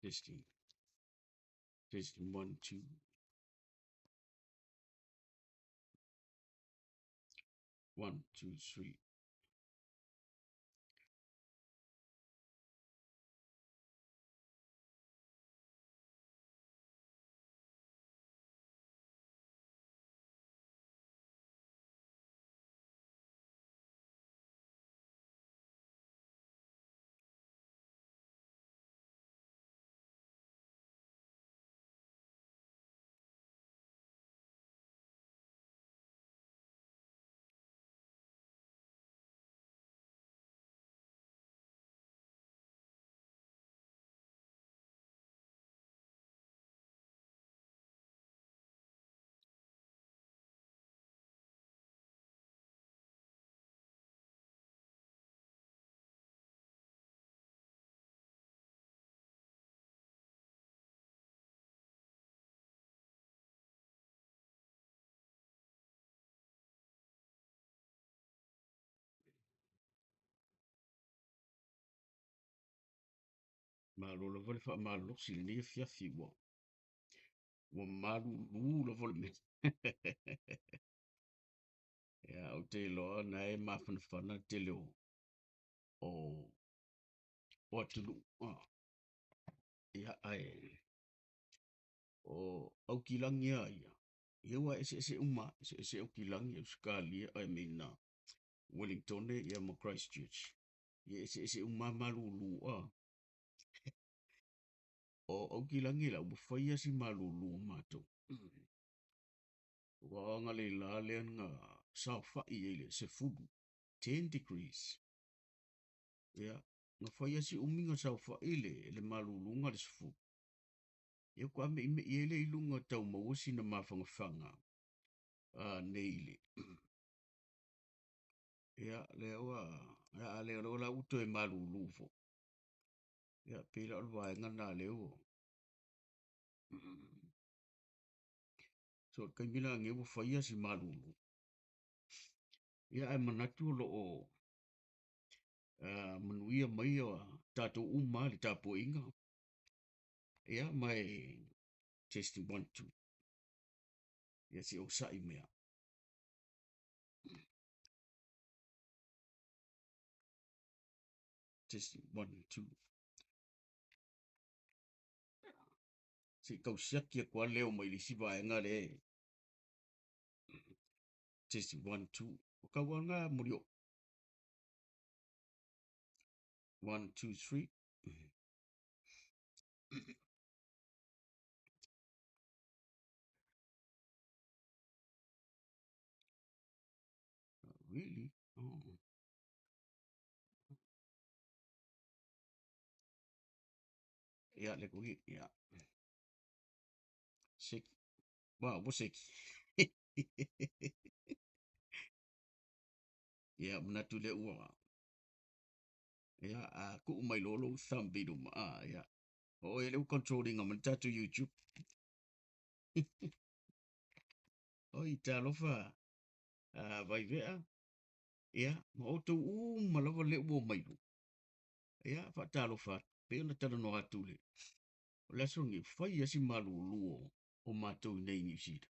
Testing. Testing 1, 2. 1, 2, 3. Malo lava le faamalolosi i lenei afiafi ua ua malulu lava le mea. Ia, ou te iloa na e mafanafana le tele o o atunuu. Ia, ae o Aukilagi lava ia, ia ua eseese uma lava, eseese Aukilagi, Ausetalia, I mean Ueligitone ia ma Christchurch. Ia e eseese uma lava malulu. O Aukilagi la, ua fai lava si malulu o matou. Ua oo analeila lea na saofai ai i le 10, 10 degrees. Ia, na fai lava si umi na saofai le maluluga le 10. Ia faatoa meimei ai lea i luga tau maua sina mafanafana nei i le Ia, lea ua, a lea la ua toe malulu foi. Ia, pei la o le vaega lena lea ua. So, o le taimi la lenei ua fai lava si malulu. Ia, ae manatu o lo o manuia mai tatou uma le tapuaiga. Ia, ma e testing 1, 2. Ia, se i onosai mai lava. Testing 1, 2. Se i tau siaki atu lava leo mai le isi vaega lea e testing 1, 2. O tau lava lena molioo. 1, 2, 3. Really? Oh. Ia, le kui, ia. Seki. Wa, ua seki. Ia, manatu lea ua. Ia, a tuu mai loa lou thumb i luma. Ah, ia. O oe lea ua control ina mai le tatou YouTube. Oi, talofa, Vaivea, ia, ma outou uma lava lea ua omai i luga. Ia, faatalofa atu, pei ona talanoa atu le, o le aso lenei, ua fai lava si malulu o matou i inei i Niu Sila.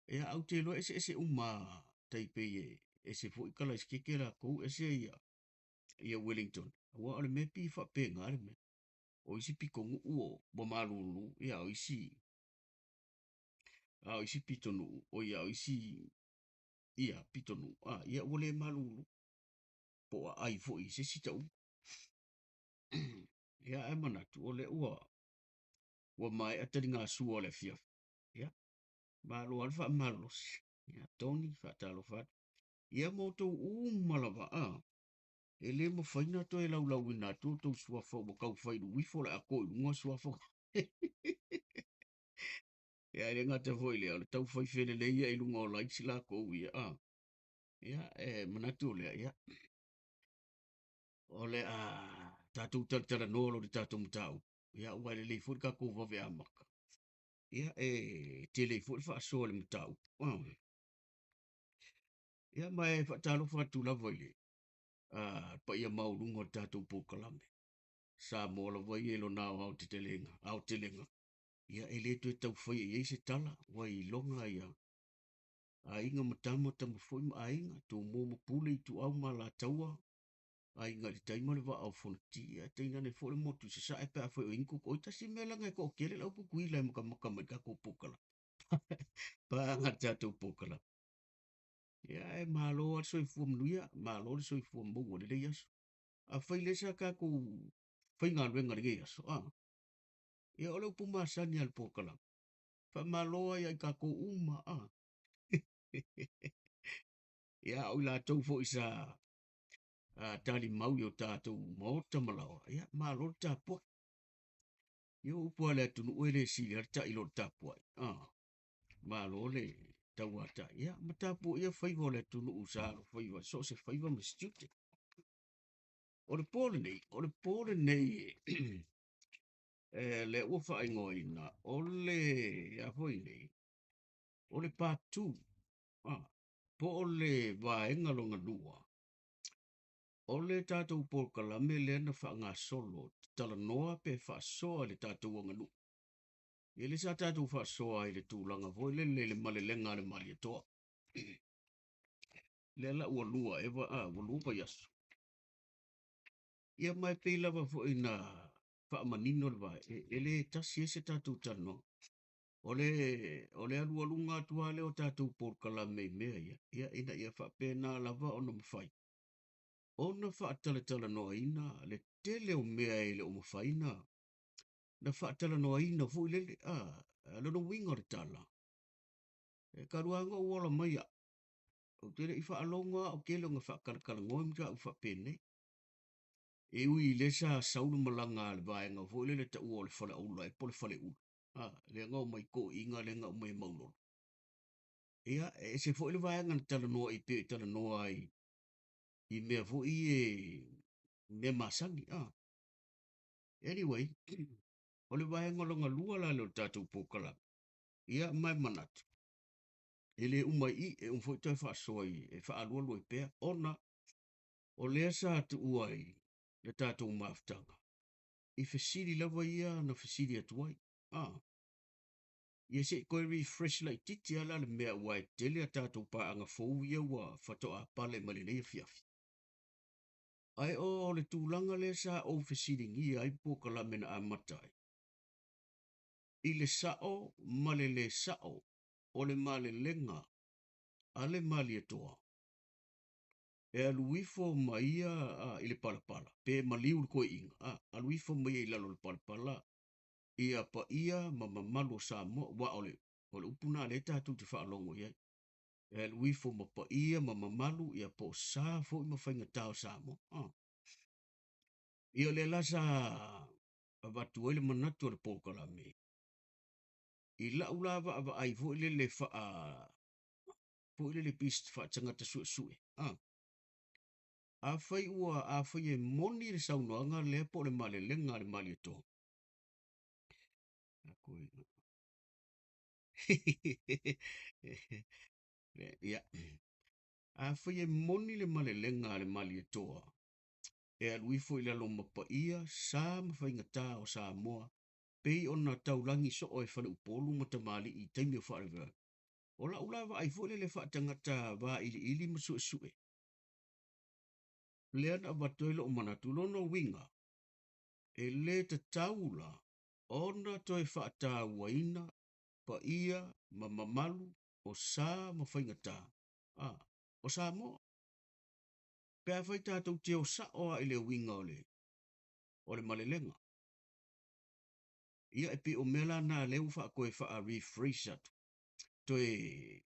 Ia, ae ou te iloa e eseese uma lava, tai pei e ese foi Kalaisikeke latou, ese ia Wellington, aua o le mea e pei e faapena le mea. O isi pitonuu ua malulu, ia, a o isi, a o isi pitonuu, oi a o isi ia pitonuu, a, ia ua le malulu, po o aai foi i se isi tauga. Ia, ae manatu, o lea ua maea taligasua o le afiafi. Ia, malo lava le faamalolosi. Ia, Tony, faatalofa atu. Ia ma outou uma lava, a, e le mafai ona toe laulauina atu outou suafa ua tau fai luifo o le a to i luga suafa. Ia, e le gata foi i lea, o le tau fai felelei ia i luga o likes latou ia, a. Ia, e manatu o lea, ia, o le a tatou talatalanoa loa i le tatou mataupu. Ia, aua e lelei foi le tatou vave amata. Ia, e tele ai foi le faasoa i le mataupu. Ia, ma e faatalofa atu lava i le paia maualuga o le tatou polokalame. Samoa lava ia i lona aoaotetelega, aotelega, ia e le toe tau faia i ai se tala, ua iloga ia aiga ma tama, tama foi ma aiga, Tumua ma Pule, Ituau ma Alataua, Aiga i le Tai ma le Vaa o Fonoti, ae tainane foi le motu i Sasae pe afai o i ai ni koko. Tasi mea leaga e toatele le au Tutuila e matamata mai i le tatou polokalame. Paga le tatou polokalame. Ia ae malo lava le soifua manuia, malo le soifua maua i lenei aso. Afai lea sa tatou faigaluega i lenei aso, a, ia o le upu masani lava a le polokalame, faamalo lava ia i tatou uma, a. Ia a o i latou foi sa talimau i o tatou maota ma laoa, ia malo le tapuai. Ia o upu lava a le atunuu e le sili lava le tai i lo le tapuai. A, malo le tauatai. Ia ma tapuaia faiva o le atunuu sa alofaiva i so o se faiva ma se tiute. O le po lenei, o le po lenei lea ua faaigoaina o le a foi nei, o le part 2, po o le vaega lona lua o le tatou polokalame lea na faagasolo talanoa pe faasoa i le tatou aganuu. Ia lea sa tatou faasoa ai i le tulaga foi lele i le malelega a le Malietoa. Lea la ua lua ea, ua lua vaiaso. Ia ma e pei lava foi na faamanino le vaega, e le tasi ai se tatou talanoaga. O le alualuga atu lava lea o tatou polokalame i mea ia, ia ina ia faapena lava ona mafai ona faatalatalanoaina le tele o mea e le o mafai na faatalanoaina foi lele. Lona uiga o le tala, e talu lava ona ou ola mai au, ou te le i faalogo lava o tele ona faatalatalanoa ni mataupu faapenei. E ui i lea sa sau le malaga a le vaega foi lele taua o le Faleaula ea po o le Faleula, lea na omai toeaiina lea na aumai e Maulolo. Ia, e ese foi le vaega na talanoa i pei e talanoa ai i mea foi ia, mea masani. Anyway, o le vaega lona lua la lea o le tatou polokalame, ia ma e manatu, e le uma i i, e uma foi toe faasoa e faaalualu ai pea, ona o lea sa tuua i le tatou mafutaga, i fesili lava ia na fesili atu ai. Ia se i toe refresh laitiiti lava la le mea aua e tele a tatou paaga fou ia ua faatoa pale mai lenei afiafi. Ae o le tulaga lea sa ou fesiligia ai polokalame na amata ai, i le sao ma le le sao o le malelega a le Malietoa e alu ifo ma ia i le palapala, pe maliu le toeaina, alu ifo ma ia i lalo o le palapala ia paia ma mamalu o Samoa, aua o le upu lena o lea tatou te faalogo i ai, e alu ifo ma paia ma mamalu ia po o sa foi ma faigata o Samoa. Ia o lea la sa avatu ai le manatu o le polokalame, i lau la vaavaai foi lele foi lele pei faatagata suesue. Afai afai e moni le saunoaga lea po o le malelega a le Malietoa, ia, afai e moni le malelega a le Malietoa e alu ifo i lalo ma paia, sa ma faigata o Samoa, pei ona taulagi soo e faleupolu ma tamalii i taimi o faalavelave. O lau la vaai foi lele faatagata vailiili ma suesue, lea na avatu ai lou manatu, lona uiga, e le tatau la ona toe faatauaina paia ma mamalu o sa ma faigata o Samoa. Pe afai tatou te o sao lava i le uiga o le malelega. Ia e pei o mea la na lea ua faatoe faa-rephrase atu, toe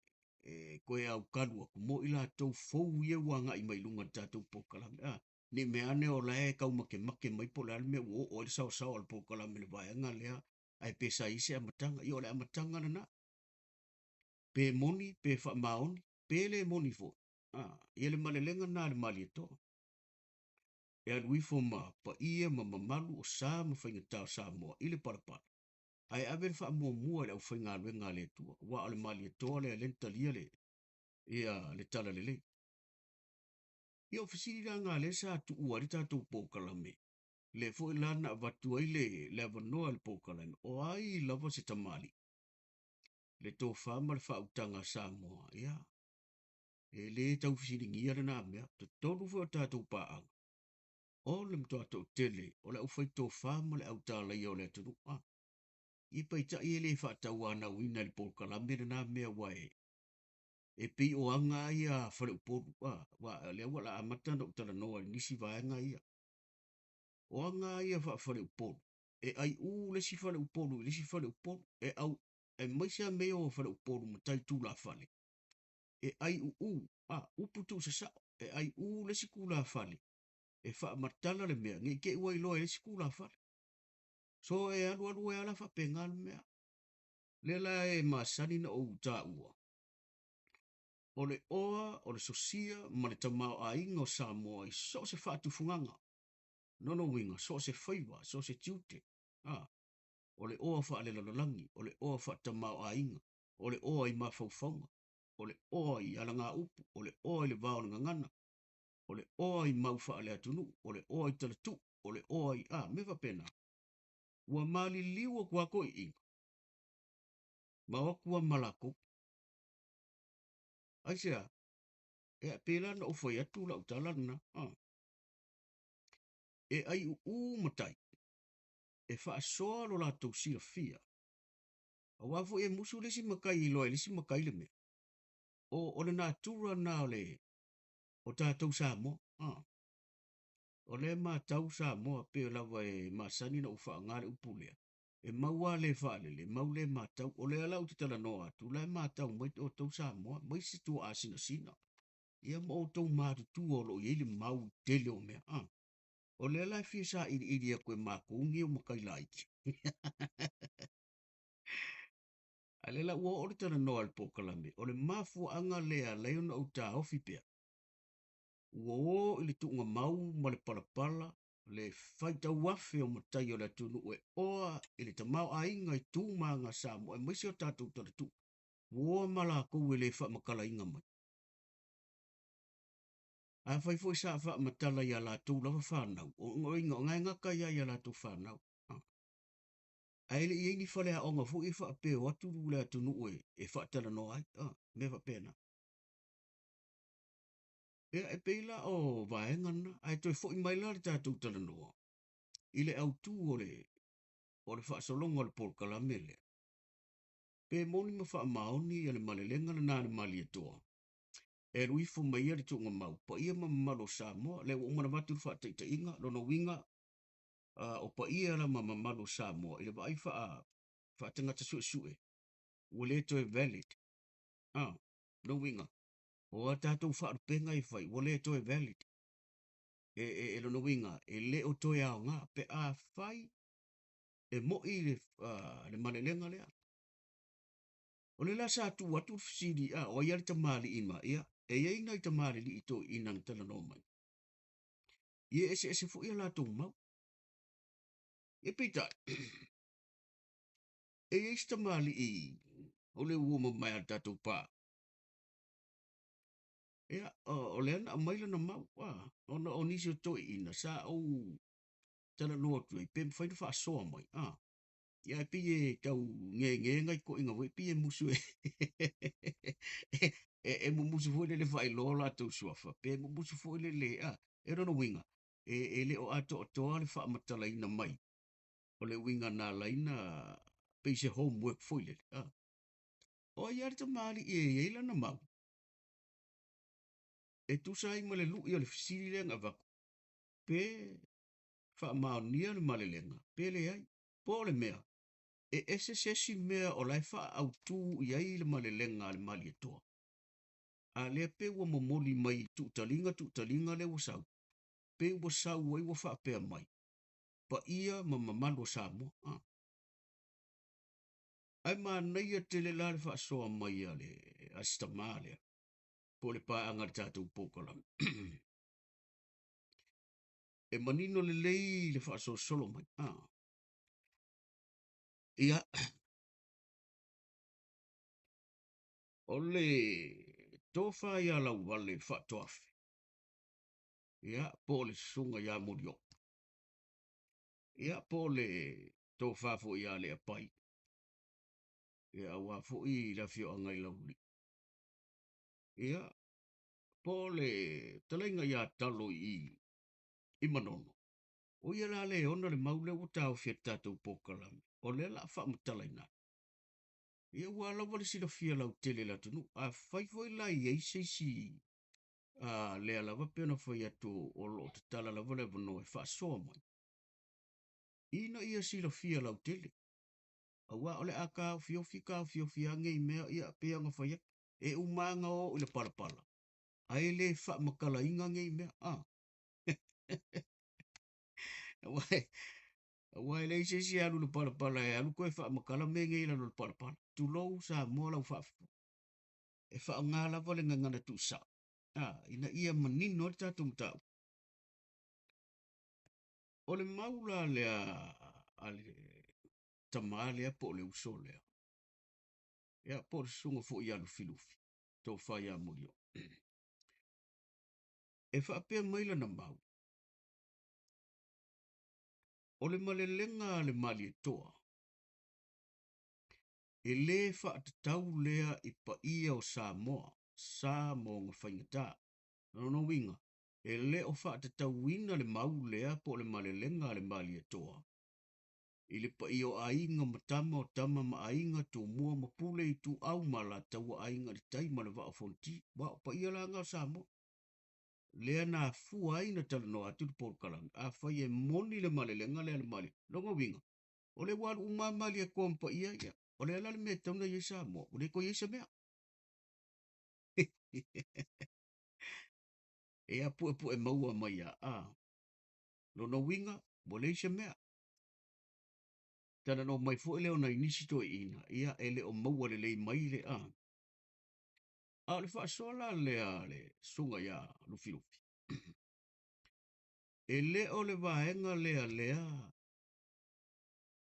aukalu atu mo i latou fou ia ua agai mai i luga o le tatou polokalame. Ne i mea ane o la e tau makemake mai po o le a le mea ua oo ai le saosao a le polokalame i le vaega lea, ae pe sa i ai se amataga. Ia o le amataga lena. Pe moni, pe faamaoni, pe le moni foi. Ia le malelega lena a le Malietoa. E alu ifo ma paia ma mamalu o sa ma faigata o Samoa i le palapala, ae ave le faamuamua i le aufaigaluega a le Atua, aua o le Malietoa lea lea na talia le talalelei. Ia o fesili la na lea sa tuua ai le tatou polokalame. Lea foi la na avatu ai le avanoa i le polokalame, o ai lava se tamalii, le tofa ma le faautaga a Samoa, ia, e le tau fesiligia lena mea. Totonu foi o tatou paaga, o le matua toatele o le aufaitofa ma le autalaia o le atunuu. Ia peitai e le faatauanauina i le polokalame lena mea, aua e pei o aga lava ia a faleupolu, aua o lea ua amata ona ou talanoa i nisi vaega ia. O aga lava ia faafaleupolu, e aiu le isi faleupolu i le isi faleupolu, e au, aemaise lava mea ia o faleupolu matai tulafale, e aiuu, upu tuusasao, e aiu le isi tulafale, e faamatala le mea, ne i te i ua iloa e le isi tulafale. So e alu alu ai lava la faapena le mea. Lea la e masani na ou taua, o le oa, o le sosia ma le tamaoaiga o Samoa i so o se faatufugaga. Lona uiga, so o se faiva, so o se tiute. O le oa faalelalolagi, o le oa faatamaoaiga, o le oa i mafaufauga, o le oa i alagaupu, o le oa i le va o le gagana, o le oa i mau faaleatunuu, o le oa i talatuu, o le oa i mea faapena. Ua maliliu atu lava toeaiina, ma o atu lava ma latou. Aisea? Ia, pei la ona ou fai atu lau tala lena. E aiuu matai, e faasoa lo latou silafia. Aua foi e musu le isi matai e iloa e le isi matai le mea. O le natura lena o tatou Samoa. O lea e matau Samoa, pei lava e masani na ou faaaoga le upu lea. E mau lava le faalele, e mau le matau. O lea la ou te talanoa atu, la e matau mai outou Samoa, mai se tuaa sinasina. Ia ma outou matutua o lo o i ai le mau i tele o mea. O lea la e fia sailiili atu e matou nei o matai laiti. A lea la ua oo le talanoa a le polokalame, o le mafuaaga lea ala ai ona ou taofi pea. Ua o i le tuugamau ma le palapala, le faitauafe o matai o le atunuu e oa i le tamaoaiga i tu ma aga a Samoa, aemaise o tatou talatuu. Ua oa ma latou e le faamatalaina mai. Afai foi sa faamatala ia latou lava fanau, o uiga o na e gata ia ia latou fanau. Ae le i ai ni faleaoga foi e faapea o atu le atunuu e faatalanoa ai. Mea faapena. Ia, e pei la o vaega na, ae toe foi mai la le tatou talanoa i le autu o le faasologa o le polokalame lea. Pe moni ma faamaoni ia le malelega lena a le Malietoa, e alu ifo mai ia le tuugamau, paia ma mamalu o Samoa, lea ua uma ona avatu le faataitaiga, lona uiga, o paia la ma mamalu o Samoa, i le vaai faatagata suesue, ua le toe valid. Lona uiga, o a tatou faalupega e fai, ua le toe valid. E lona uiga, e le o toe aoga, pe a fai e moi le malelega lea. O le la sa tuu atu le fesili, o ai le tamalii ma, ia, e i ai nai tamalii toeaiina na talanoa mai. Ia e eseese foi a latou mau. Ia peitai, e i ai se tamalii o le uo mamae a le tatou pā. Ia, o lea na aumai lana mau, ona o nisi o toeaiina sa ou talanoa atu ai, pe mafai ona faasoa mai. Ia, e pei e tau gege nai toeaiina foi, pei e musu e mumusu foi lele faailoa latou suafa, pe mumusu foi lele, e lona uiga, e le o atoatoa le faamatalaina mai, o le uiga na ala ai na pei se homework foi lele. O ai lava le tamalii e i ai lana mau, e tusa ai ma le lui o le fesili lea na avatu, pe faamaonia le malelega, pe leai. Po o le mea, e ese se isi mea o la e faaautu i ai le malelega a le Malietoa. A lea pe ua momoli mai tuutaliga, tuutaliga lea ua sau, pe ua sau ai ua faapea mai, paia ma mamalu o Samoa. Ae manaia tele la le faasoa mai a le asitama lea, po o le paaga a le tatou polokalame. E manino lelei le faasolosolo mai. Ia, o le tofa ia Lauvale Faatoafe, ia, po o le susuga ia Molioo. Ia, po o le tofa foi ia Leapai, ia, aua foi le afioaga i Laulii. Ia, po o le talaiga ia Talo i i Manono, o ia la le ona le mau lea ua taofi e le tatou polokalame, o lea o le a faamatalaina atu. Ia ua lava le silafia lautele e le atunuu. Afai foi la e i ai se isi lea lava pei ona fai atu o lo o tatala lava le avanoa e faasoa mai, ina ia silafia lautele, aua o le a taofiofi taofiofi lava nei mea, ia pei ona fai atu, e uma lava ona o i le palapala, ae le faamatalaina nei mea. Aua e leai se isi e alu i le palapala e alu toe faamatala mea nei i lalo o le palapala. Tulou Samoa lau faafofoga. E faaaoga lava le gagana tuusao, ina ia manino ai le tatou mataupu. O le mau la lea a le tama lea po o le uso lea, ia po o le susuga foi ia Lufilufi, tofa ia Molioo, e faapea mai lana mau, o le malelega a le Malietoa, e le faatatau lea i paia o Samoa, sa ma ona faigata. O lona uiga, e le o faatatauina le mau lea po o le malelega a le Malietoa i le paia o aiga ma tama o tama ma aiga, Tumua ma Pule, Ituau ma Alataua, Aiga i le Tai ma le Vaa o Fonoti. Aua o paia la na o Samoa. Lea na afua ai na talanoa atu le polokalame. Afai e moni le malelega lea a le Malietoa, lona uiga, o lea ua alu uma lava Malietoa ma paia ia. O le a la le mea e tatau ona i ai Samoa? Ua le toe i ai se mea. Ia puepue maua mai ia. Lona uiga, ua leai se mea. Talanoa mai foi lea o nai nisi toeaiina, ia e le o maua lelei mai le a. A o le faasoa la lea a le susuga ia Lufilufi, e le o le vaega lea lea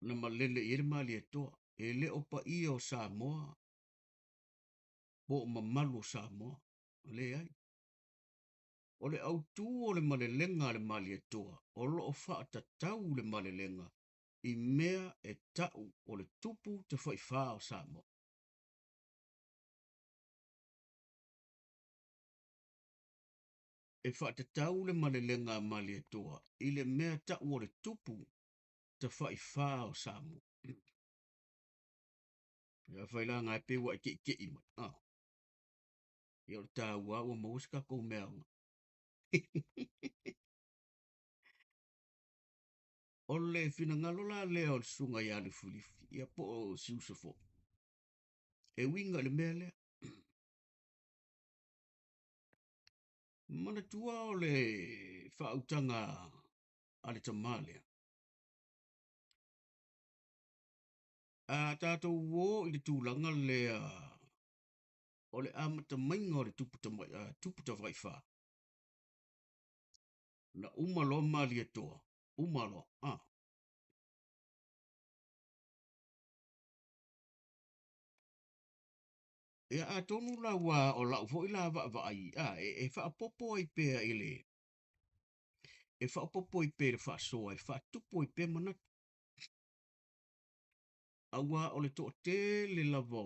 na malele i ai le Malietoa, e le o paia o Samoa po o mamalu o Samoa, leai. O le autu o le malelega a le Malietoa, o lo o faatatau le malelega i mea e tau o le tupu tafaifa o Samoa. E faatatau le malelega a Malietoa i le mea tau o le tupu tafaifa o Samoa. Ia afai la na e pei ua e keikei mai. Ia o le taua ua maua se tatou mea aoga. O le finagalo la lea o le susuga ia Lufilufi, ia po o si uso foi, e uiga i le mea lea. Manatua o le faautaga a le tama lea. A tatou o i le tulaga lea o le amatamaiga o le tupu tafaifa, na uma loa Malietoa, uma loa. Ia atonu la ua o lau foi la vaavaai, e faaopoopo ai pea i le e faaopoopo ai pea i le faasoa e faatupu ai pea manatu. Aua o le toatele lava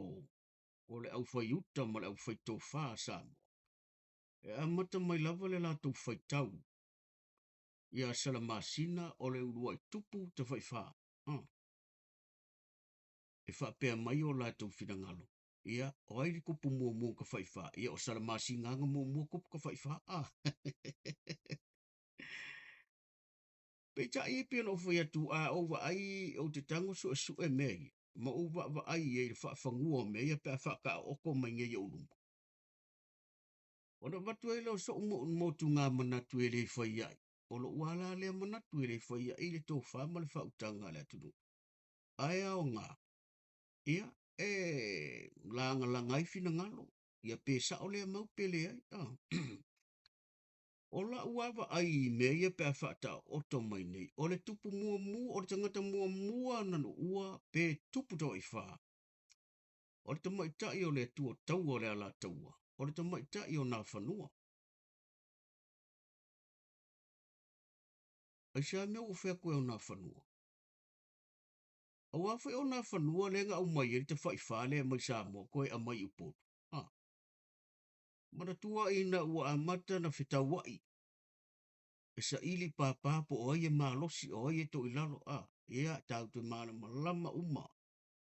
o le aufaiuta ma le aufaitofa a Samoa, e amata mai lava le latou faitau ia Salamasina o le uluai tupu tafaifa. E faapea mai o latou finagalo, ia, o ai le tupu muamua na tafaifa? Ia, o Salamasina lava na muamua tupu tafaifa. Peitai e pei ona ou fai atu, a ou vaai, ou te tago suesue mea ia, ma ou vaavaai i ai i le faafanua o mea ia pe a faataooto mai nei i ou luma. Ona avatu ai lea o so'u motuga manatu e le fai ai, o lo'u lava la lea manatu e le fai ai le tofa ma le faautaga a le atunuu. Ae aoga, ia, e lagalaga ai finagalo, ia pe sao lea mau pe leai. O lau lava vaai i mea ia pe a faataooto mai nei, o le tupu muamua, o le tagata muamua na nuua pe tupu tafaifa, o le tamaitai o le Atua taua o le Alataua, o le tamaitai o Nafanua. Aisea mea ua ou fai atu ai o Nafanua? Aua foi o Nafanua lea na aumai ai le tafaifa lea mai Samoa toe aumai i Upolu. A. Manatua ina ua amata ona fetauai e saili papa po o ai e malosi, o ai e toilalo, a, ia, tatou te malamalama uma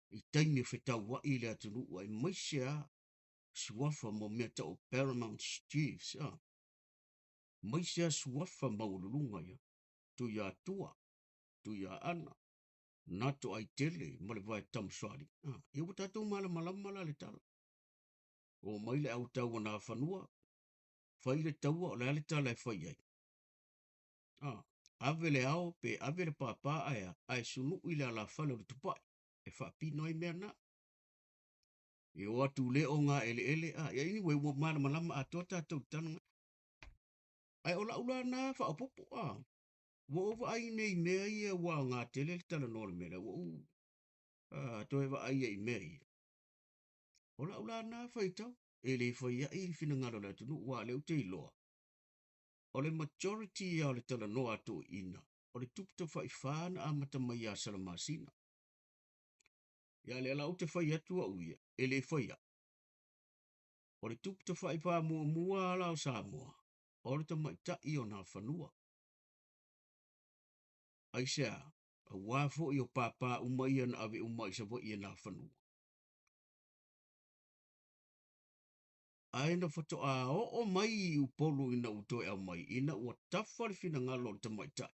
i taimi o fetauai i le atunuu, aemaise lava suafa mo mea tau o Paramount Chiefs, a, aemaise lava suafa maualuluga ia, Tuiatua, Tuiaana, Natoaitele ma le Vae Tamasoalii. A, ia ua tatou malamalama la i le tala. Omai le au tau a Nafanua, fai le taua, o le a le tala e fai ai? A, ave le ao pe ave le papa ae a, ae sunui le alafale o le tupai e faapino ai mea na. E o atu le o gā eleele, a, ia anyway, ua malamalama atoa tatou i tala na. Ae o lau la na faaopoopo, a, ua ou vaai nei i mea ia ua aoga tele le talanoa o le mea lea, ua ou toe vaai ai i mea ia. O lau la na faitau, e le fai ai le finagalo o le atunuu, aua o lea ou te iloa, o le majority lava o le talanoa a toeaiina, o le tupu tafaifa na amata mai ia Salamasina. Ia lea la ou te fai atu au ia, e le fai ai. O le tupu tafaifa muamua la o Samoa, o le tamaitai o Nafanua. Aisea? Aua foi o papa uma ia na ave uma i Savaii e Nafanua. Ae na faatoa oo mai i Upolu ina ua toe aumai, ina ua tafa le finagalo o le tamaitai,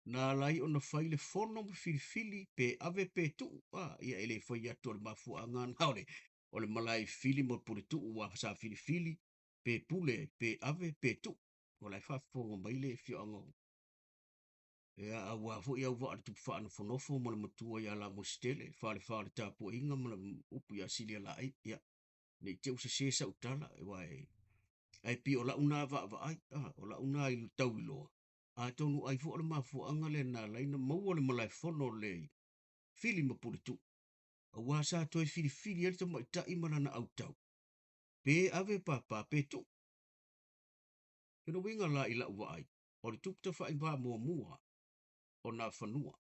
na ala ai ona fai le fono ma filifili pe ave pe tuu. A, ia e le fai atu o le mafuaaga lena o le, o le malae fili ma le puletuu aua sa filifili pe pule ai, pe ave pe tuu. O la e faafofoga mai le afioaga o Ia, aua foi auvaa o le tupu faanofonofo ma le matua ia Lamositele, le falefa o le tapuaiga ma le upu ia Silialaei. Ia, ne i te i ua sese sau tala, aua e, ae pei o lau na vaavaai, a, o lau na tauiloa, atonu ai foi o le mafuaaga lea na ala ai ona maua le malaefono lea i Fili ma Puletuu, aua sa toe filifili ai le tamaitai ma lana autau, pe ave papa pe tuu. O lona uiga la i lau vaai, o le tupu tafaiva muamua o Nafanua,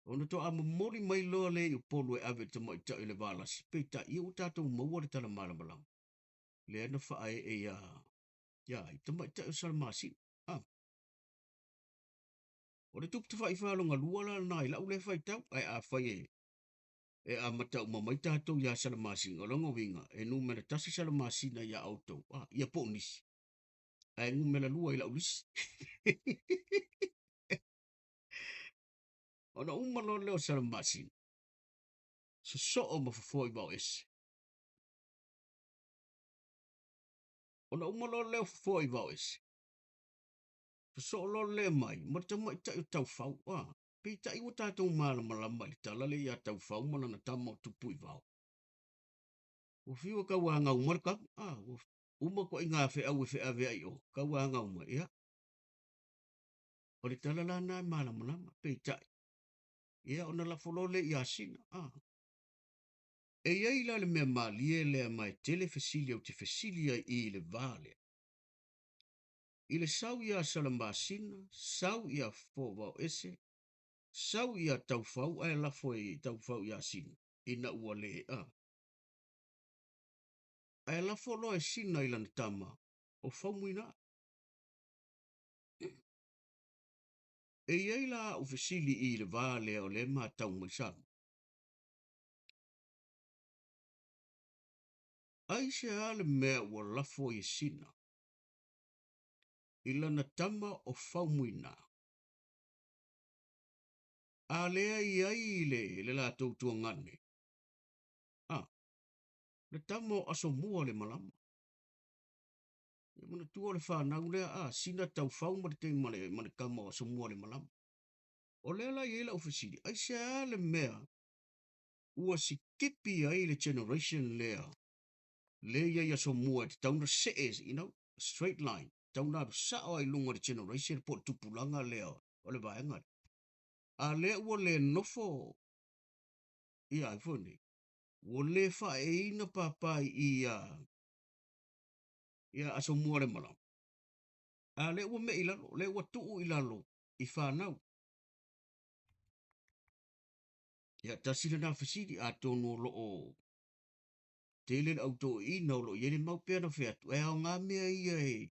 ona toa momoli mai loa lea i Upolu e ave i le tamaitai o le Valasi, peitai, ia ua tatou maua le tala malamalama, lea na faaee ia, ia ai, tamaitai o Salamasina. Ah. O le tupu tafaifa lona lua la lena i lau lea faitau, ae afai e, e amata uma mai tatou ia Salamasina, o lona uiga, e numera tasi Salamasina ia outou, ah, ia po o nisi, ae numera lua i lau lisi. Ona uma loa lea o Salamasina, sosoo ma fofoa i Vaoese. Ona uma loa lea o fofoa i Vaoese, sosoo loa lea mai ma le tamaitai o Taufau. Ah, peitai ua tatou malamalama i le tala lea ia Taufau ma lana tama o Tupuivao. Ua fiu e tauanau mai le tama. Ah, ua uma ituaiga feau e feaveai i o, tauanau mai. Ia, o le tala la lena e malamalama, peitai, ia ona lafo loa lea ia Sina. Ah. E i ai la le mea malie lea ma e tele fesili ou te fesili ai i le va lea. I le sau ia Salamasina, sau ia Fofovaoese, sau ia Taufau ae lafo e Taufau ia Sina, ina ua le a. Ae lafo loa e Sina i lana tama, o Faumuina. E i ai la au fesili i le va lea o lea e matau mai Samoa. Aisea le mea ua lafo ai e Sina i lana tama o Faumuina, a lea e i ai le, le latou tuagane, a, le tama o Asomua le Malama. Ia manatua o le fanau lea, a, Sina Taufau ma le, ma le, ma le tama o Asomua le Malama. O lea la e i ai lau fesili, aisea le mea ua sikipi ai le generation lea, lea e i ai Asomua e tatau ona see, you know, straight line, tatau ona alu sao lava i luga o le generation po o le tupulaga lea o le vaega lea. A lea ua le nofo ia ai foi nei, ua le faaeeina papa i i ia, ia Asomua le Malama. A lea ua mei i lalo, lea ua tuu i lalo i fanau. Ia, tasi lena fesili, atonu o lo o tele le au toeaiina o lo o i ai le mau pei ona fai atu, e aoga mea ia e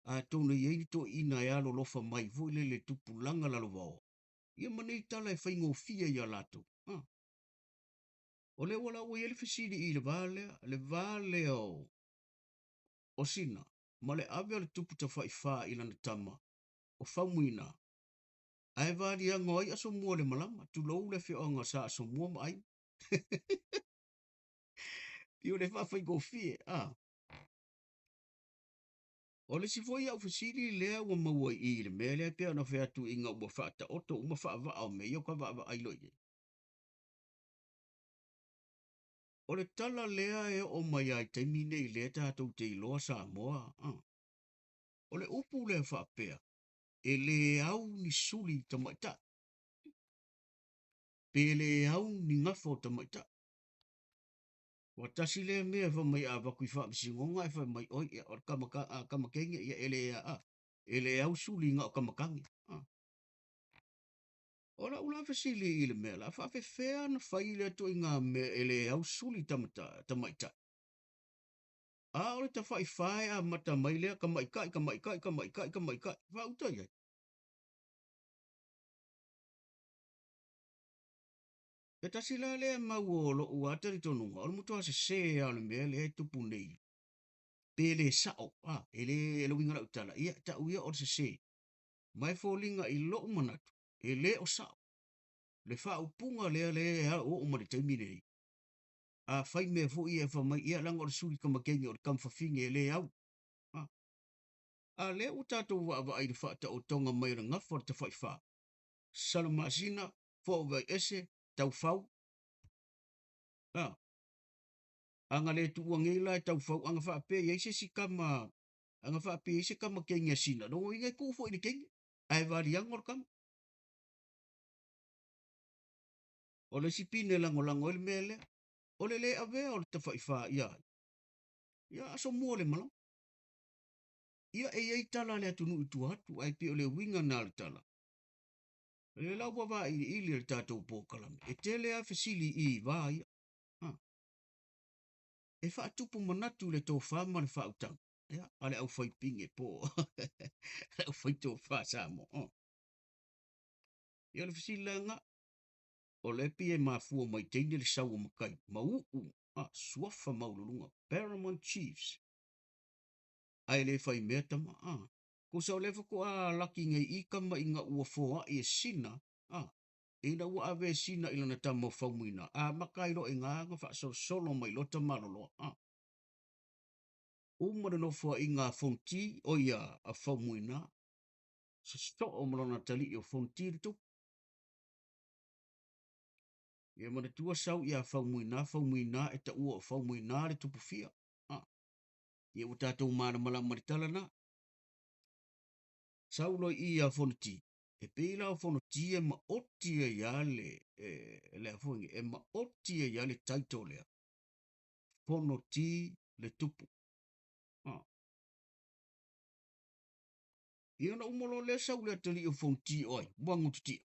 atonu e i ai ni toeaiina e alolofa mai foi lele i tupulaga lalovaoa, ia ma nei tala e faigofie ia latou. O lea ua la ua i ai le fesili i le va lea, le va lea o Sina ma le ave o le tupu tafaifa i lana tama o Faumuina, ae valiaga o ai Asomua o le malama, tulou le afioaga o Sa Asomua ma Aiga. Pei o le faafaigofie, a. O le isi foi au fesili lea ua maua i i i le mea lea pei ona fai atu ina ua faataoto uma faavaa o mea ia ua ka vaavaai loa i ai. O le tala lea e oo mai lava i taimi nei lea tatou te iloa Samoa, a. O le upu lea faapea, e le au ni suli tamaitai, pe le au ni gafa o tamaitai. Ua tasi lea mea fai mai a avatu i faamasinoga ae fai mai, oi, ia, o le kamakenge, ia, e le a, e le au suli na o kamakage. O lau la fesili i le mea la, faafefea ona fai lea ituaiga mea e le au suli tamaitai? A o le tafaifa e amata mai lea, tamaitai, tamaitai, tamaitai, tamaitai, faauta i ai. E tasi la lea mau o lou lava talitonuga, o le matua sese lava o le mea lea e tupu nei, pe le sao, a, e le, le uiga o lau tala, ia, tau ia o le sese. Ma e foliga i lou manatu, e le o sao le faaupuga lea lea e oo mai le taimi lenei. A fai mea foi ia e fai mai, ia, leaga o le suli kamakenge, o le kamafafine e le au. A lea ua tatou vaavaai i le faataotoga mai o le gafa o le tafaifa, Salamasina, Foauvaiese, Taufau. A, ana le tuua nei la e Taufau, ana faapea e i ai se isi tama, ana faapea e i ai se tama teine a Sina, lona uiga e tuu foi i le teine, ae valiago le tama. O le isi pine lagolago ai le mea lea, o le le avea o le tafaifa ia ai, ia Asomua le malama. Ia e i ai tala a le atunuu i tua atu, ae pei o le uiga na o le tala. O lea la ua vailiili e le tatou polokalame, e tele lava fesili i i va ia. E faatupu manatu le tofa ma le faautaga, ia, a le aufaipine po o le aufaitofa Samoa. Ia o le fesili la lena, o lea pei e mafua mai teine le sau o matai ma uu suafa maualuluga, Paramount Chiefs, ae le fai mea tama. Tusa o lea faatoa laki nei i tama ina ua foai e Sina, ina ua ave e Sina i lana tama o Faumuina, amata ai loa i ina ona faasolosolo mai loa Tamaloloa. Uma le nofoaiga a Fonoti, o ia a Faumuina, sosoo ma lona atalii o Fonoti le tupu. Ia manatua sau ia Faumuina, Faumuina e taua o Faumuina le tupufia. Ia ua tatou malamalama i le tala na. Sau loa i i ia Fonoti, e pei la o Fonoti e maoti ai lava le, le a foi e maoti ai lava le title lea, Fonoti le tupu. Ia ona uma loa lea sau le atalii o Fonoti o ai, Muagutatia.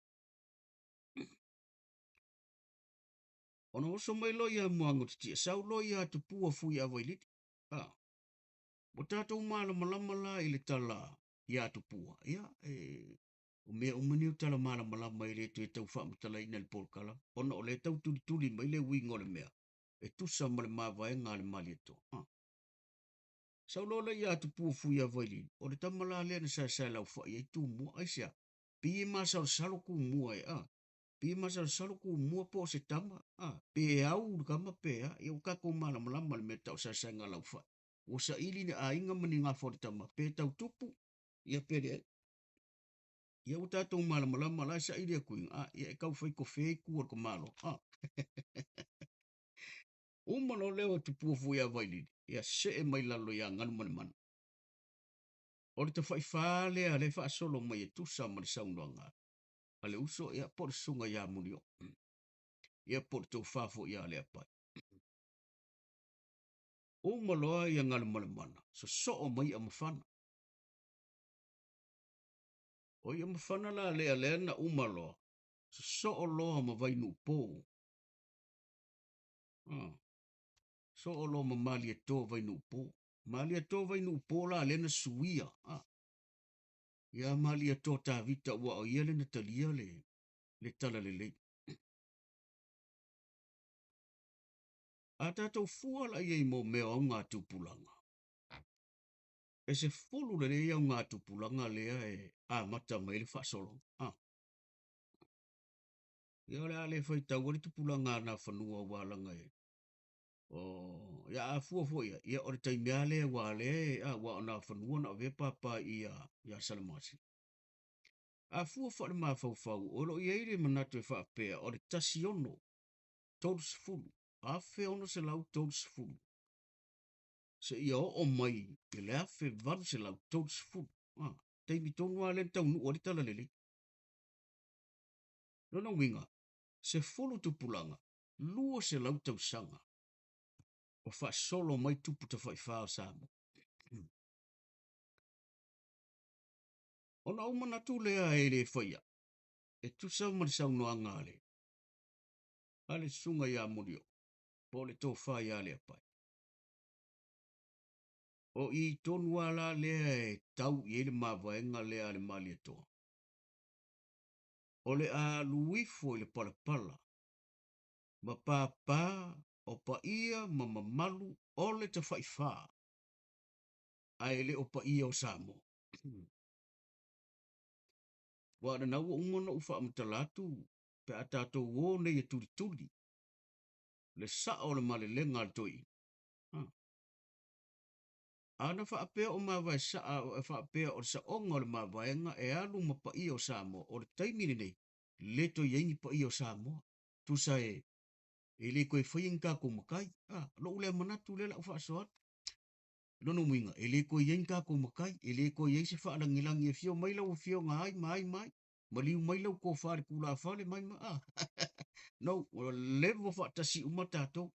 Ona oso mai loa ia Muagutatia, sau loa ia Tupua Fuiavailili. Ua tatou malamalama la i le tala ia Tupua. Ia, o mea uma nei o tala malamalama e le toe tau faamatalaina i le polokala, ona o lea e tau tulituli mai le uiga o le mea e tusa ma le mavaega a le Malietoa. Sau loa lea ia Tupua Fuiavailili, o le tama la lea na saesaelaufai ai Tumua. Aisea? Pei e masalosalo Tumua e, a. Pei e masalosalo Tumua po o se tama, a. Pe au le tama pe a. Ia ua tatou malamalama i le mea tau saesaega laufai. Ua saili ni aiga ma ni gafa o le tama, pe tau tupu, ia pe leai. Ia ua tatou malamalama la e saili atu ina, a, ia e tau fai tofe i tua o le tamaloa, a. Uma loa lea o Tupua Fuiavailili, ia see mai lalo ia Galumalemana. O le tafaifa lea lea e faasolo mai e tusa ma le saunoaga a le uso, ia po o le susuga ia Mulio, ia po o le tofa foi ia Leapai. Uma loa ia Galumalemana, sosoo mai ia Mafana. O ia Mafana la lea lea na uma loa, sosoo loa ma Vainuupo. Soo loa ma Malietoa Vainuupo. Malietoa Vainuupo la lea na suia ia Malietoa Tavita ua o ia le na talia le talalelei. A tatou fua la i ai mo mea o augatupulaga, e 10 lelei augatupulaga lea e amata mai le faasologa. Ia o le a le faitaua le tupulaga a Nafanua ua laga e o ia a fua foi ia o le taimi lava lea ua lea ua o Nafanua na avea papa ia Salamasina. A fua faale-mafaufau, o lo o i ai le manatu e faapea o le 1630, 1630, seia oo mai i le 1830, taimi tonu lava lea na taunuu ai le talalelei. Lona uiga, 10 tupulaga, 200 tausaga o faasolo mai tupu tafaifa o Samoa. Ona ou manatu lea e le faia, e tusa ma le saunoaga a le susuga ia Molioo, po o le tofa ia Leapai. O i tonu lava la lea e tau i ai le mavaega lea a le Malietoa. O le a alu ifo i le palapala ma papa o paia ma mamalu o le tafaifa, ae le o paia o Samoa. Ua lena ua uma ona ou faamatala atu pe a tatou o nei e tulituli le sao o le malelega a le toeaina. Ana faapea o mavae saa, faapea o le saoga o le mavaega e alu ma paia o Samoa, o le taimi lenei, le toe i ai ni paia o Samoa. Tusa e le toe faia ni tatou matai. Lou lea manatu lea lau faasoa atu. Lona uiga, e le toe i ai ni tatou matai, e le toe i ai se faalagilagi e afio mai lau afioga ai ma ai ma ai, maliu mai lau tofa i le tulafale mai ma. No, ua leva faatasi uma tatou.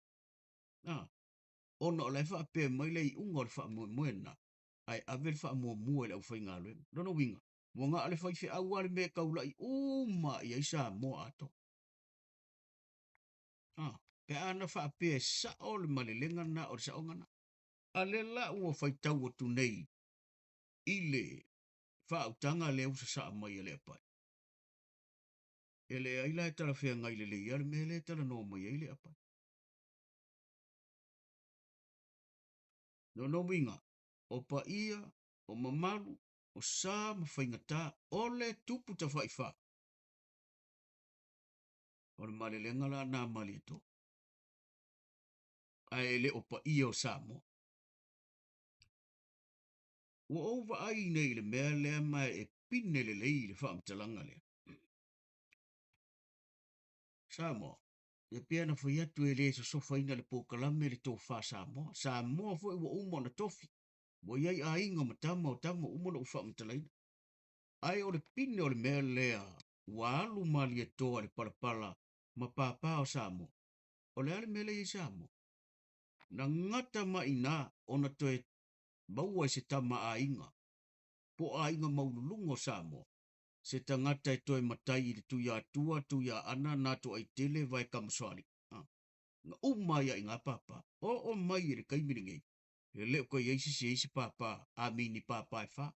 Ona o la e faapea mai le iuga o le faamoemoe lena, ae ave le faamuamua i le aufaigaluega. Lona uiga, ua na o le faifeau lava le mea e taulai uma i ai Samoa atoa. Pe a na faapea e sao le malelega lena o le saoga lena. A lea la ua faitau atu nei i le faautaga lea ua sasaa mai e Leapai. E leai la e talafeagai lelei lava le mea lea e talanoa mai ai Leapai. Lona uiga, o paia, o mamalu, o sa ma faigata, o le tupu tafaifa. O le malelega la na Malietoa. Ae le o paia o Samoa. Ua ou vaai nei i le mea lea ma e pine lelei le faamatalaga lea. Samoa, e pei ona fai atu e le sosofaina le polokalame le tofa Samoa. Samoa foi ua uma ona tofi. Ua i ai aiga ma tama o tama ua uma ona ou faamatalaina. Ae o le pine o le mea lea ua alu Malietoa i le palapala ma papa o Samoa. O le a le mea lea e i ai Samoa? Na gata mai i ina ona toe maua i se tama aiga, po o aiga maululuga o Samoa, se tagata e toe matai i le Tuiatua, Tuiaana, Natoaitele, Vaekamasoalii. Na uma ai lava i ina papa. Oo mai i le taimi lenei, e le o toe i ai se isi e i ai se papa, amini papa e fa.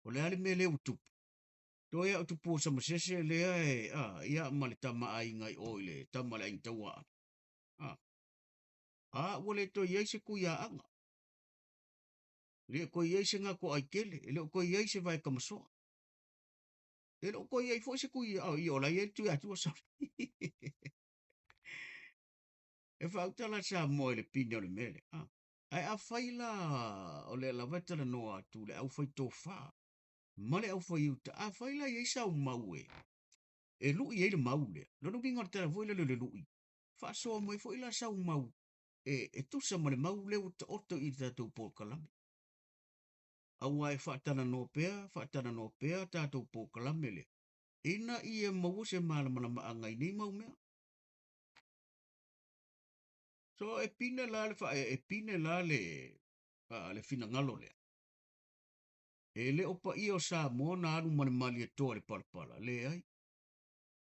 O le a le mea lea ua tupu? Toe a o Tupua Samasese lea e, ia ma le tama aiga i o i le tama a le Aiga Tauaana. Ua le toe i ai se Tuiaaga. E le o toe i ai se Natoaitele, e le o toe i ai se Vaekamasoa. E le o toe i ai foi se Tuiaana, o la e i ai le Tuiatua, sorry. E faautala Samoa i le pine o le mea lea. Ae afai la o lea lava e talanoa atu le aufaitofa ma le aufaiuta, afai la e i ai sau mau e lui ai le mau lea, lona uiga o le tala foi lea o le lui, faasoa mai foi la sau mau e tusa ma le mau lea ua taoto i le tatou polokalame. Aua e faatalanoa pea, faatalanoa pea tatou polokalame lea, ina ia maua se malamalamaaga i nei mau mea. So e pine la le, e pine la le finagalo lea. E le o paia o Samoa na alu ma le Malietoa i le palapala, leai,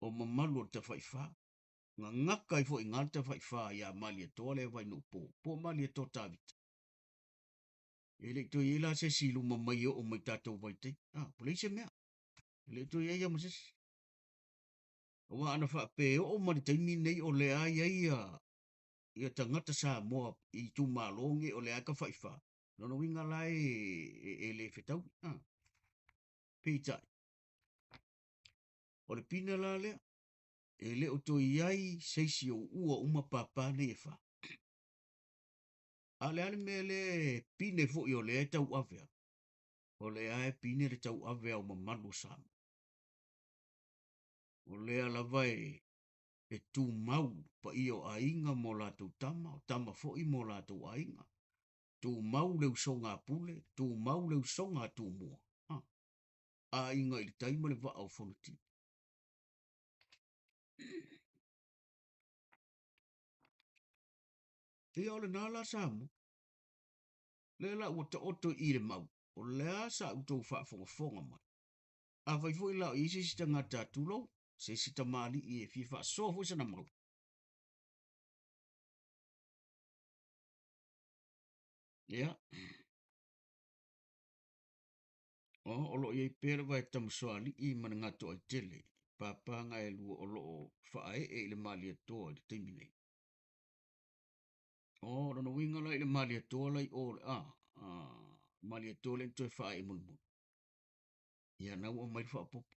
o mamalu o le tafaifa. Gagaka ai foi i ina le tafaifa ia Malietoa lea e Vainuupo, po o Malietoa Tavita. E le i toe i ai la se isi i luma mai e oo mai i tatou vaitaimi. A, ua leai se mea. E le i toe i ai lava ma se isi. Aua ana faapea e oo mai le taimi lenei o lea lava e i ai ia, ia tagata Samoa i itumalo nei o lea lava e tafaifa, lona uiga la e, e, e le fetaui. A. Peitai, o le pine la lea, e le o toe i ai se isi o uua uma papa nei e fa. A o le a le mea lea e pine foi o lea e tauave atu? O lea e pine le tauave ao mamalu o Samoa. O lea lava e, e tumau paia o aiga ma o latou tama, o tama foi ma o latou aiga. Tumau le usoga a Pule, tumau le usoga a Tumua. Ha. Aiga i le tai ma le vaa o Fonoti. Ia o lena la Samoa. Lea la ua taoto i i le mau, o le a sa outou faafogafoga mai? Afai foi la o i ai se isi tagata, tulou, se isi tamalii e fia faasoa foi sana mau, ia, o, o lo o i ai pea le vae Tamasoalii ma le Gatoaitele, papaga e lua o lo o faaee i le Malietoa i le taimi nei. O, lona uiga la i le Malietoa la i o, a, a, Malietoa lea na toe faaee mulimuli. Ia, na ua aumai le faaopoopo.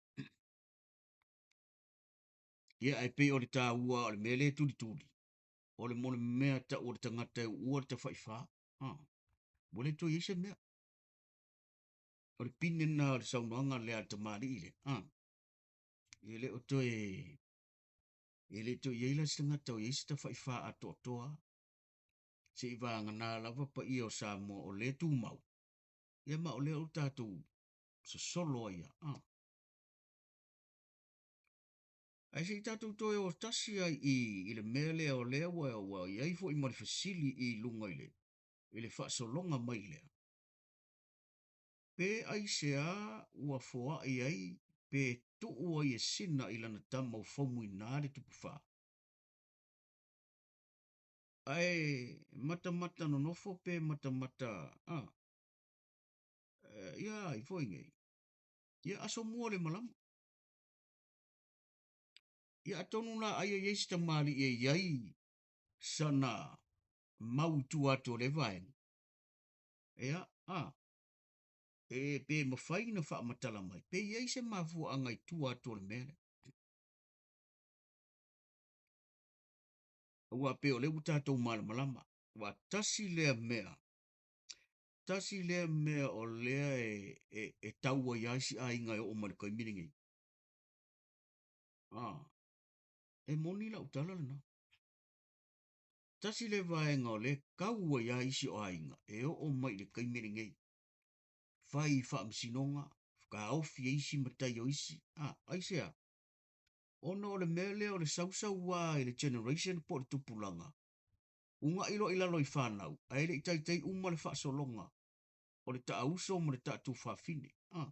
Ia, ae pei o le taua o le mea lea e tulituli, o le mo le mea tau o le tagata e uua le tafaifa, a, ua le toe i ai se mea. O le pine lena o le saunoaga lea a le tamalii lea, a, e le o toe, e le toe i ai la se tagata o i ai se tafaifa atoatoa, seivagana lava paia o Samoa o lea e tumau, ia ma o lea ua tatou sosolo ai lava. A. Ae se i tatou toe o tasi lava i i le mea lea o lea ua, ua i ai foi ma le fesili i luga i le, i le faasologa mai lea. Pe aisea ua foai ai pe tuu ai e Sina i lana tama o Faumuina le Tupufa? Ae matamata nonofo pe matamata a ia ai foi nei. Ia aso mua le malama. Ia atonu la aia i ai se tamalii e i ai sana mau i tua atu o lea vaega. Ia, a, e pe mafai ona faamatala mai, pe i ai se mafuaaga i tua atu o le mea lea. Aua pei o lea ua tatou malamalama, aua tasi lea mea, tasi lea mea o lea e, e, e tau ai lava isi aiga e oo mai le taimi lenei. Ah, e moni lau tala lena. Tasi lea vaega o lea e tau ai lava isi o aiga e oo mai i le taimi lenei. Fai i faamasinoga, taofi e isi matai o isi. Ah, aisea? Ona o le mea lea o le sausau lava i le generation po o le tupulaga, una'i loa i lalo i fanau, ae le i taitai uma le faasologa o le taauso ma le taatuafafine. Ah,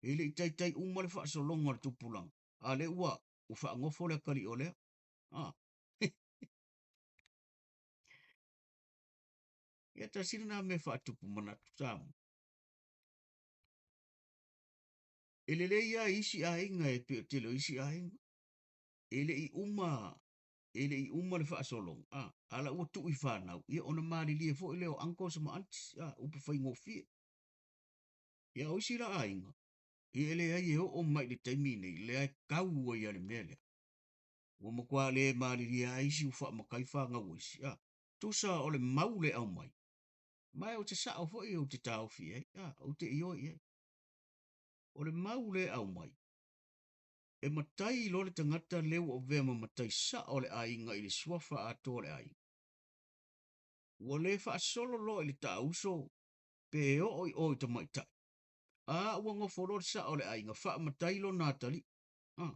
e le i taitai uma le faasologa o le tupulaga, a o lea ua ua faanofo le atalii o lea. Ah. Ia tasi lena mea faatupu manatu Samoa. E lelei lava i isi aiga e pei o tele o isi aiga. E le i uma e le i uma le faasologa, a, a la ua tuu i fanau, ia ona malilie foi lea o uncles ma aunties, a, upu faigofie. Ia o isi la aiga, ia e leai e oo mai i le taimi nei, lea e tau ai lava le mea lea. Ua matua le malilie lava isi ua faamatai fanau a isi, a, tusa o le mau le aumai, ma ou te sao foi ou te taofi i ai, a, ou te ioe i ai. O le mau lea e aumai, e matai loa le tagata lea ua avea ma matai sao o le aiga i le suafa atoa o le aiga. Ua le faasolo loa i le taauso pe oo i o i tamaitai. A ua nofo loa le sao o le aiga faamatai lona atalii. A.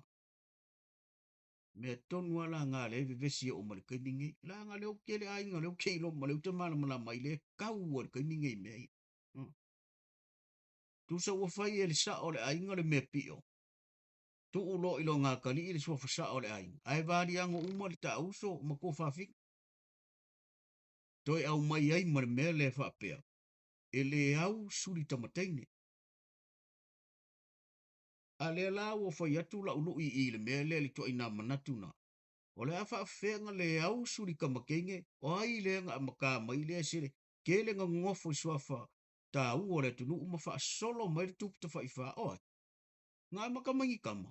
Mea tonu lava la na lea e vevesi e oo mai le taimi nei. Leaga lea ua tele aiga lea ou te iloa ma lea ou te malamalama ai lea e tau ai le taimi nei i mea ia. Tusa ua fai e le sao o le aiga le mea pio. Tuu loa i logatali'i le suafa sa'o o le aiga, ae valiago uma le taauso ma tuafafine. Toe aumai ai ma le mea lea faapea, e le au suli tamataine. A lea la ua fai atu la'u lu'i i le mea lea i le ituaiga manatu na, o le a faafefea na le au suli tamateine, o ai lea na amatā mai lea se tele na nonofo i suafa taua o le atunuu ma faasolo mai le tupu tafaifā, o ai? Na amata mai ni tama?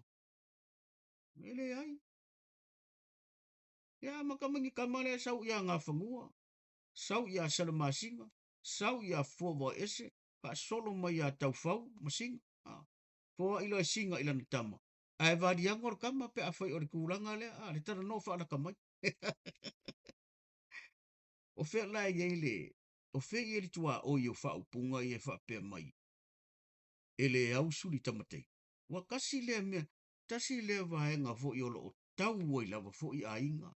E leai. Ia amata mai ni tama lea sau ia Gafanua, sau ia Salamasina, sau ia Fuavaoese, faasolo mai ia Taufau ma Sina. Foai loa e Sina i lana tama, ae valiago le tama pe afai o le tulaga lea, a, le talanoa faalata mai. O fea la e i ai le, o fea e i ai le tuaoi o faaupuga ia e faapea mai, e le au suli tamatai. Ua tasi lea mea, tasi lea vaega foi o lo o tau ai lava foi aiga,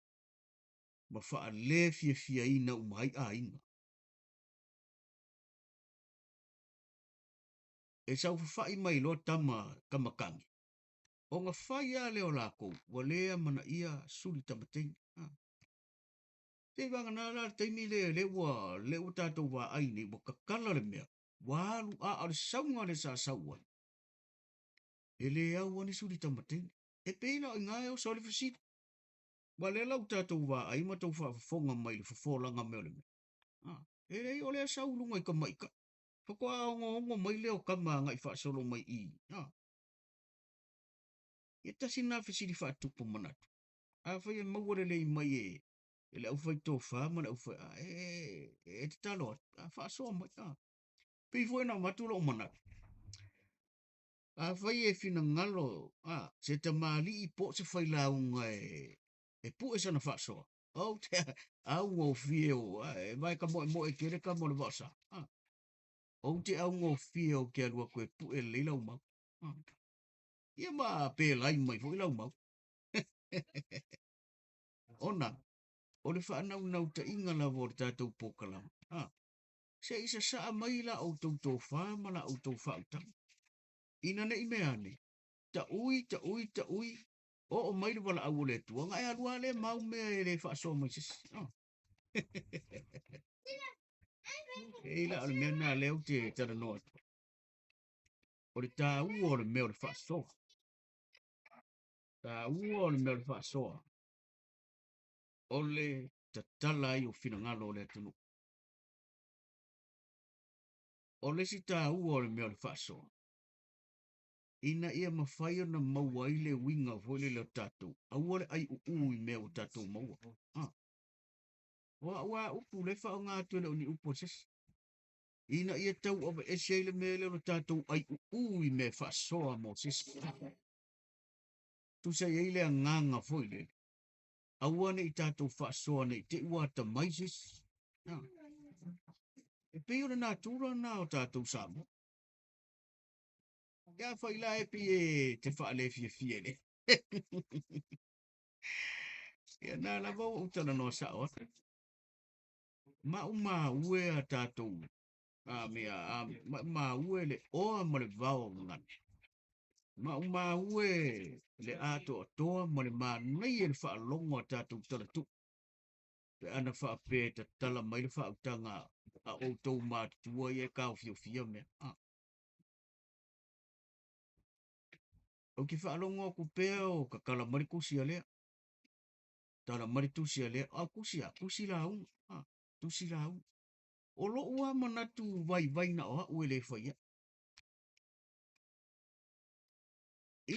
ma faale fiafiaina uma ai aiga. E saofafai mai loa tama tamatagi, ona fai lava lea o latou, ua le amanaia suli tamateine. Seivagana la le taimi lea lea ua lea ua tatou vaai nei, ua tatala le mea, ua alu a o le sauga lea sa sau ai. E le au lava ni suli tamateine. E pei la o i ina e oso ai le fesili. Aua o lea la ua tatou vaai ma tou faafofoga mai i le fofolaga mai o le mea. E leai o lea e sau i luga i tamaitai. Faatoa ogoogo mai lea o tama agai faasolo mai i i. Ia tasi lena fesili faatupu manatu. Afai e maua lelei mai e le aufaitofa ma le aufai, e tatalo atu, a faasoa mai. Pei foi ona avatu lou manatu. Afai e finagalo se tamalii po o se failauga e pue sana faasoa, ou te augofie o e vae tamoemoe tele tama o le vaosa. Ou te augofie ou te alu atu e pue lelei lau mau. Ia ma pelai mai foi lau mau. Ona o le faanaunautaiga lava o le tatou polokalame, se i sasaa mai la outou tofa ma la outou faautaga. Ina ne i mea ane, taui, taui, taui, oo mai le valaau o le Atua, ona e alu lava lea mau mea e le faasoa mai se isi. E i la o le mea lena lea ou te talanoa atu. O le taua o le mea o le faasoa. Taua o le mea o le faasoa. O le tatala ai o finagalo o le atunuu. O le isi taua o le mea o le faasoa, ina ia mafai ona maua ai le uiga foi lele o tatou, aua le aiuuu i mea ua tatou maua. O au lava upu lea e faaaoga atu e le o ni upu a se isi. Ina ia tau aveese ai le mea lea o le tatou aiuuu i mea e faasoa mo se isi. Tusa i ai le agaga foi lele, aua ne i tatou faasoa ne i te i ua atamai se isi. E pei o le natura lena o tatou Samoa. Ia afai la e pei e te faalefiafia i le Ia na lava ua ou talanoa sa'o atu. Maumau e a tatou a mea a maumau e le oa ma le vao gagana. Maumau e le atoatoa ma le manaia i le faalogo a tatou talatuu. Pe ana faapea e tatala mai le faautaga a outou matutua ia e taofiofia mea. Ou te faalogo atu pea o tatala mai le tusi a lea, tala mai le tusi a lea, a o tusi a, tusi lauga, tusi lauga. O lou lava manatu vaivai na o au e le fai ai.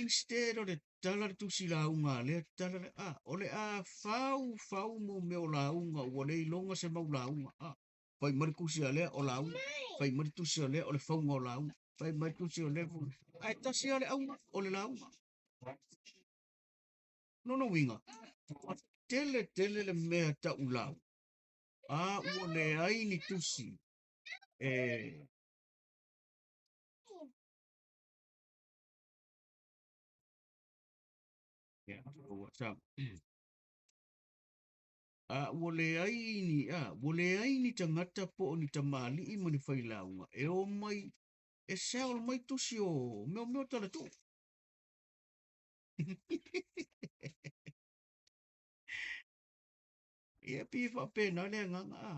Instead o le tala le tusi lauga a lea, tala le, o le a fau fau mo mea o lauga, ua le iloga se mau lauga. Fai mai le tusi a lea o lauga, fai mai le tusi a lea o le fauga o lauga, fai mai le tusi o lea, ae tasi lava le auga o le lauga. Lona uiga, ua tele tele le mea tau lauga, a ua leai ni tusi e A ua leai ni, a, ua leai ni tagata po o ni tamalii ma ni failauga e o mai e sell mai tusi o mea o talatuu. Ia pei e faapena le agaga a.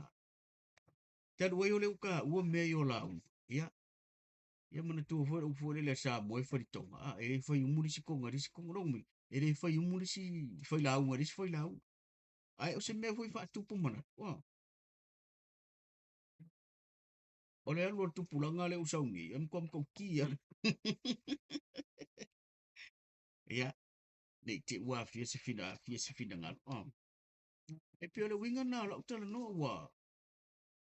Talu ai o lea ua taua mea ia o lauga, ia, ia manatua foi le upu foi lele a Samoa e falitoga, a, e le fai umu le isi toga i le isi toga. Lona uiga, e le fai umu le isi failauga i le isi failauga. Ae o se mea foi faatupu manatu, a. O le alu a le tupulaga lea ua sau nei, e matua matautia. Ia, ne i te i ua afia se fina, afia se finagalo. A. E pei o le uiga lena o lau talanoa ua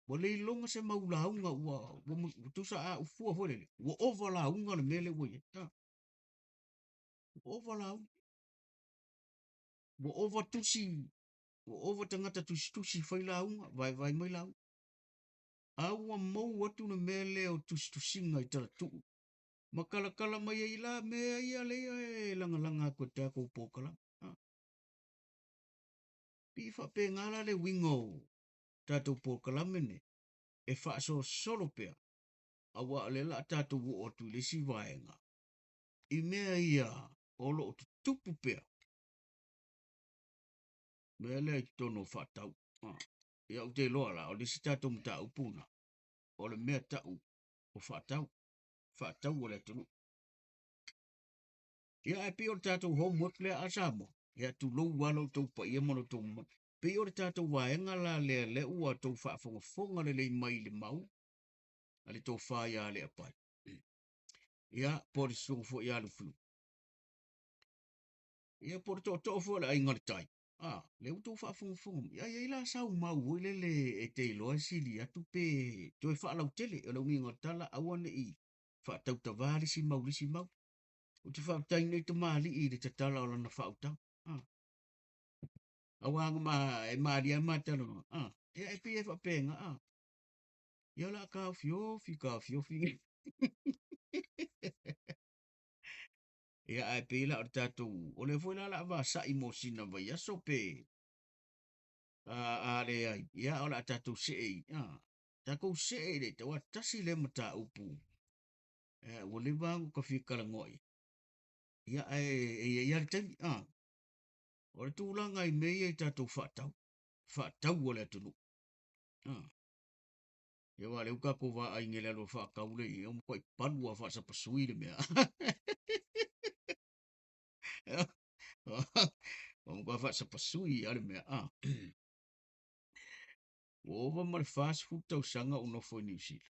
ua le iloga se mau lauga ua ua tusa a ufua foi lele, ua ova lauga le mea lea ua i ai. A. Ua ova lauga. Ua ova tusi, ua ova tagata tusitusi fai lauga, vaevae mai lauga. A ua mou atu le mea lea o tusitusiga i talatuu ma talatala mai ai la mea ia lea e lagalaga atu e le tatou polokalame. A. Pei e faapena la le uiga o tatou polokalame nei, e faasolosolo pea, aua o lea o le a tatou oo atu i le isi vaega, i mea ia o lo o tutupu pea, mea lea i totonu o faatau. Ia ou te iloa la, o le isi tatou mataupu lena, o le mea tau o faatau, faatau a le atunuu. Ia ae pei o le tatou homework lea a Samoa, ia tulou lava lo outou paia ma lo outou mamalu. Pei o le tatou vaega la lea, lea ua outou faafogafoga lelei mai i le mau a le tofa ia Leapai. Ia, po o le susuga foi ia Lufilufi. Ia, po o le tootoo foi o le Aiga i le Tai. A, lea ua outou faafogafoga mai. Ia, e i ai la sau mau foi lele e te iloa e sili atu pe toe faalautele. O le uiga o le tala, aua ne i faatautava le isi mau i le isi mau. Ou te faafetai nei tamalii i le tatala o lana faautaga. A. Aua na ma, e malie lava ma talanoa. A. Ia, e pei e faapena. A. Ia, o le a taofiofi, taofiofi. Ia, ae pei la o le tatou, o lea foi la o le a vasai mo sina vaiaso pe a, a leai, ia o le a tatou see i, a, tatou see i le, aua tasi lea mataupu ua leva ona ta fia talanoa i ai. Ia, ae e i ai lava le taimi, a. O le tulaga i mea ia i tatou faatau, faatau a le atunuu. A. Ia aua o lea ua tatou vaai nei i le alu a faatau lea i ai, ua matuai palu lava faasapasui le mea. Ua matua faasapasui lava le mea. A. Ua ova ma le 40 tausaga ou nofo i Niu Sila.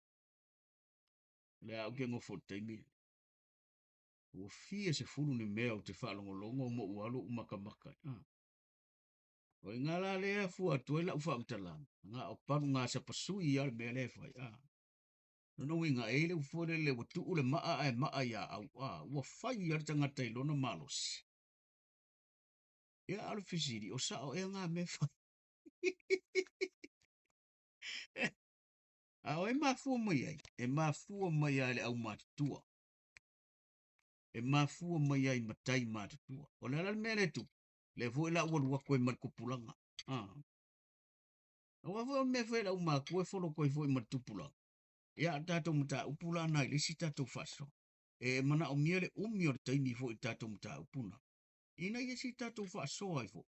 O lea ou te nofo i le taimi lenei. Ua fia sefulu ni mea ou te faalogologo ma ou alu ou matamata ai. A. O i ina la lea e afua atu ai lau faamatalaga, na o palu gasapasui lava le mea lea e fai. A. Lona uiga, e i ai le upu foi lele, ua tuu le maa ae maa ia au. A. Ua fai lava le tagata i lona malosi. Ia, a o le fesili, o sao ea na mea e fai? A o ai e mafua mai ai? E mafua mai lava i le aumatutua. E mafua mai lava i matai matutua. O le a la le mea lea e tupu? Lea foi la ua alu atu ai ma le tupulaga. A. Aua foi o le mea e fai e le aumatua e follow ai foi ma le tupulaga. Ia, a o le tatou mataupu la lena i le isi tatou faasoa. E manaomia le umi o le taimi foi i le tatou mataupu lena, ina ia se i tatou faasoa ai foi.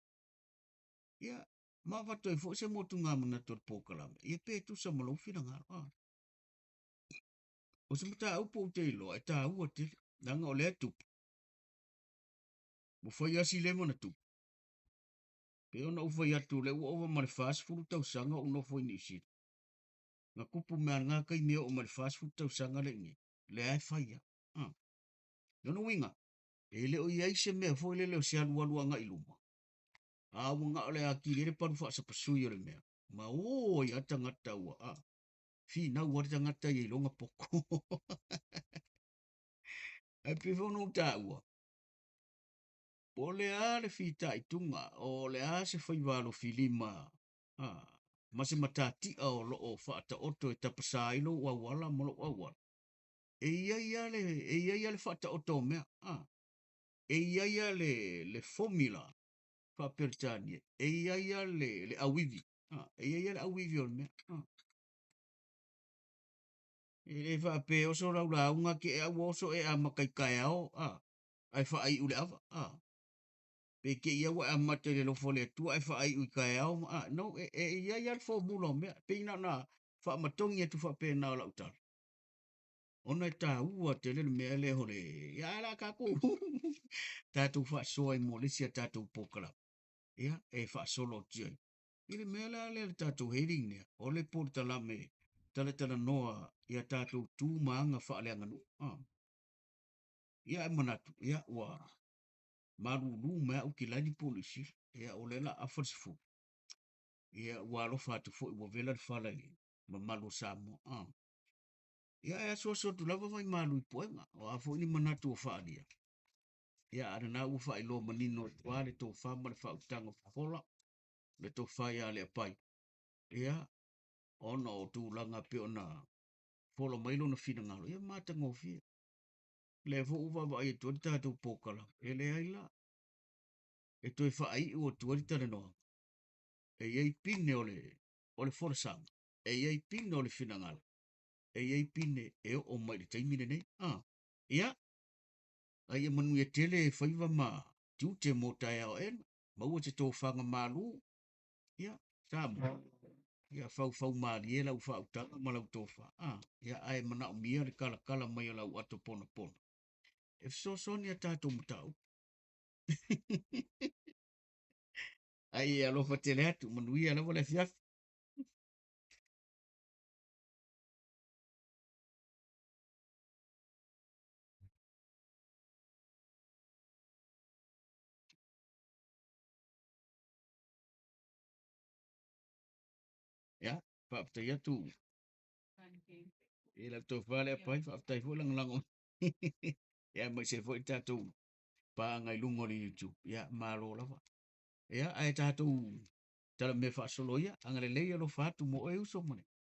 Ia, ma avatu ai foi se motugamanatu o le polokalame, ia pe tusa ma lou finagalo. A. O se mataupu ou te iloa e taua tele, leaga o lea e tupu, ua fai lava si leva ona tupu. Pei ona ou fai atu, o lea ua ova ma le 40 tausaga o ou nofo i Niu Sila. Na tupu mai lava i lena taimi e oo mai i le 40 tausaga lea i nei, lea e fai lava. A. Lona uiga, e le o i ai se mea foi lele o se alualu agai i luma, a ua na o le atili ai le palu faasapasui o le mea, ma o ai lava tagata ua, a, finau lava le tagata ia i lona poto. Ae pei foi ona ou taua, po o le a le fitaituga, o le a se faiva alofilima, a, ma se matatia o lo o faataoto e tapasa ai lou auala ma lou auala, e i ai lava le, e i ai lava le faataoto o mea, a, e i ai lava le, le formula faa-Peretania, e i ai lava le, le auivi, a, e i ai lava le auivi o le mea, a. E le faapea e oso lau lauga te ea ua oso e amata i taeao, a. Ae faaiu i le ava, a. Pe te i lava ua e amata i le alofa o le Atua ae faaiu i taeao ma, a. No, e i ai lava le formula o mea. E pei na ona faamatogi atu faapena o lau tala, ona e taua tele le mea lea o le, ia, ae o le a tatou faasoa ai mo le isi a tatou polokalame, ia, e faasolo atu ai. I le mea la lea le tatou heading lea, o le polokalame talatalanoa i a tatou tu ma aga faaleaganuu. Ia, ae manatu, ia, ua malulu mai au Kilani po o Niu Sila. Ia, o lea o le a afa le 10. Ia, ua alofa atu foi ua vela le fala i le mamalu o Samoa. Ia, ae asuasu atu lava mai malu i puega. O a foi ni manatu ua faaalia. Ia, a o lena ua faailoa manino atu lava le tofa ma le faautaga fofola, le tofa ia Leapai. Ia, ona o tulaga pei ona fofola mai lona finagalo, ia matagofie. O lea foi ua vaavaai atu ai le tatou polokalame, e leai la, e toe faaiu atu ai le talanoaga. E i ai pine o le folasaga, e i ai pine o le finagalo, e i ai pine e oo mai i le taimi lenei. Ia, a ia manuia tele faiva ma tiute mo taeao aena, maua se tofaga malu, ia, Samoa, ia faufau malie lau faautaga ma lau tofa. Ia, ae manaomia le talatala mai o lau ato ponapona e fesoasoani a tatou mataupu. Ai e alofa tele atu, manuia lava le afiafi. Ia, faafetai atu i lau tofa Leapai, faafetai foi lagolago. Ia, aemaise foi le tatou paaga i luga o le YouTube. Ia, malo lava. Ia, ae tatou talamea faasolo ia, agalelei alofa atu mo oe uso ma le.